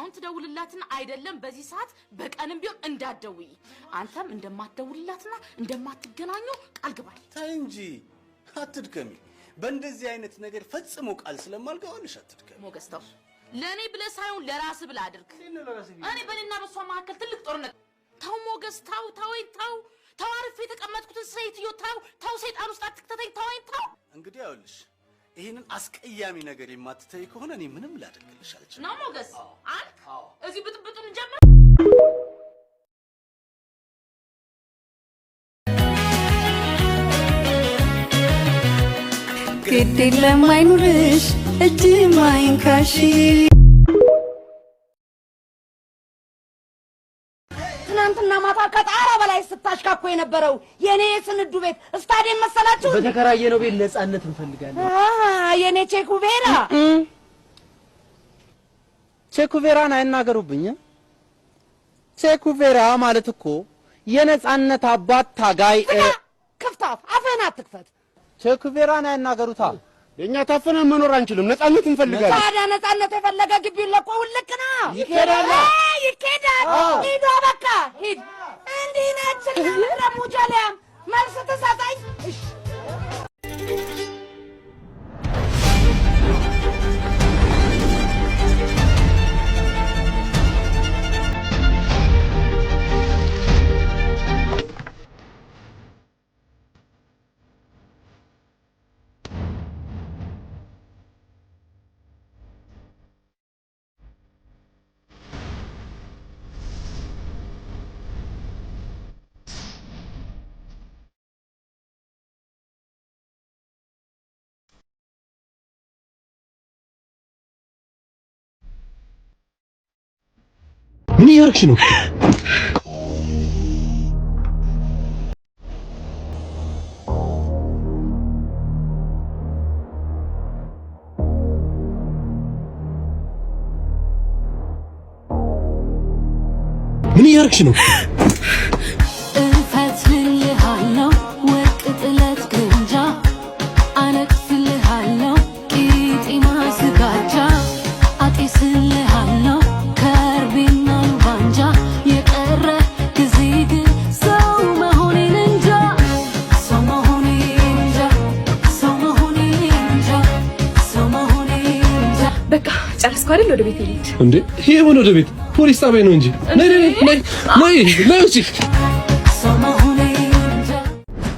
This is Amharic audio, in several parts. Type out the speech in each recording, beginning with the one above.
አሁን ትደውልላትና አይደለም በዚህ ሰዓት በቀንም ቢሆን እንዳትደውይ። አንተም እንደማትደውልላትና እንደማትገናኙ ቃል ግባል። ታይ እንጂ አትድከሚ። በእንደዚህ አይነት ነገር ፈጽሞ ቃል ስለማልገባልሽ አትድከሚ። ሞገስ ተው፣ ለእኔ ብለህ ሳይሆን ለራስህ ብለህ አድርግ። እኔ በእኔና በእሷ መካከል ትልቅ ጦርነት። ተው ሞገስ፣ ተው፣ ተወኝ፣ ተው፣ ተው። አርፌ የተቀመጥኩትን ሴትዮ ተው፣ ተው፣ ሰይጣን ውስጥ አትክተተኝ፣ ተወኝ፣ ተው። እንግዲህ ይኸውልሽ ይህንን አስቀያሚ ነገር የማትተይ ከሆነ እኔ ምንም ላደርግልሽ አልችልም። ነው ሞገስ አልክ። እዚህ ብጥብጡን ጀምር። ግድ የለም አይኑርሽ እጅ ማይንካሽ። ትናንትና ማታ ከጣራ በላይ ስታሽካኮ የነበረው የኔ የስንዱ ቤት ስታዲየም መሰላችሁ? በተከራየነው ቤት ነጻነት እንፈልጋለን። የኔ ቼኩቬራ። ቼኩቬራን አይናገሩብኝ። ቼኩቬራ ማለት እኮ የነጻነት አባት ታጋይ። ክፍታፍ አፍህን አትክፈት። ቼኩቬራን አይናገሩታ። እኛ ታፍነን መኖር አንችልም። ነጻነት እንፈልጋለን። ታዲያ ነጻነት የፈለገ ግቢውን ለቆ ውልቅ ነው። ይኬዳል። ይኬዳል። ሂዶ በቃ ሂድ። እንዲህ ነች ለሙጀሊያም መልስ ትሰጠኝ። እሺ። ምን እያደረግሽ ነው? ምን እያደረግሽ ነው? እፈትልልሃለሁ ወርቅ ጥለት ግምጃ፣ አነጥፍልሃለሁ ቄጤማ ስጋጃ፣ አጤስልሃለሁ ከርቤና ሉባንጃ። የቀረ ጊዜ ግን ሰው መሆኔን እንጃ፣ ሰው መሆኔን እንጃ፣ ሰው መሆኔን እንጃ፣ ሰው መሆኔን እንጃ። በቃ ጨረስኩ አይደል? ወደ ቤት ልሂድ። እንዴ፣ ይሄ ምን ወደ ቤት? ፖሊስ ጣቢያ ነው እንጂ። ነይ ነይ ነይ ነይ ነይ ውጪ። ሰው መሆኔን እንጃ።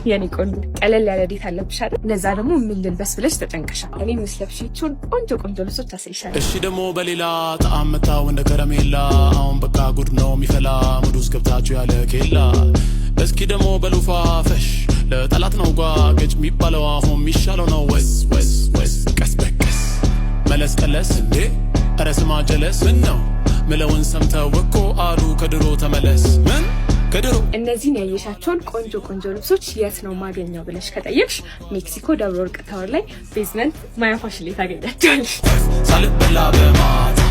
የኔ ቆንጆ ቀለል ያለ date አለብሽ አይደል? ለዛ ደግሞ ምን ልልበስ ብለሽ ተጨንቀሻል። እኔ የምትለብሺውን ቆንጆ ቆንጆ ልብሶች አሳይሻለሁ። እሺ ደግሞ በሌላ ጣዕም መታው እንደ ከረሜላ። አሁን በቃ ጉድ ነው የሚፈላ፣ mood ውስጥ ገብታችሁ ያለ ኬላ። እስኪ ደግሞ በሉፋ ፈሽ ለጠላት ነው ጓገጭ የሚባለው፣ አሁን የሚሻለው ነው ወስ ወስ ወስ ቀስ በቀስ መለስ ቀለስ። እንዴ ኧረ ስማ ጀለስ፣ ምን ነው ምለውን ሰምተው እኮ አሉ ከድሮ ተመለስ። ምን ከድሮ? እነዚህን ያየሻቸውን ቆንጆ ቆንጆ ልብሶች የት ነው ማገኘው ብለሽ ከጠየቅሽ ሜክሲኮ ደብረ ወርቅ ታወር ላይ basement ማያ ፋሽን ላይ ታገኛቸዋለሽ። ሳልበላ በማታ።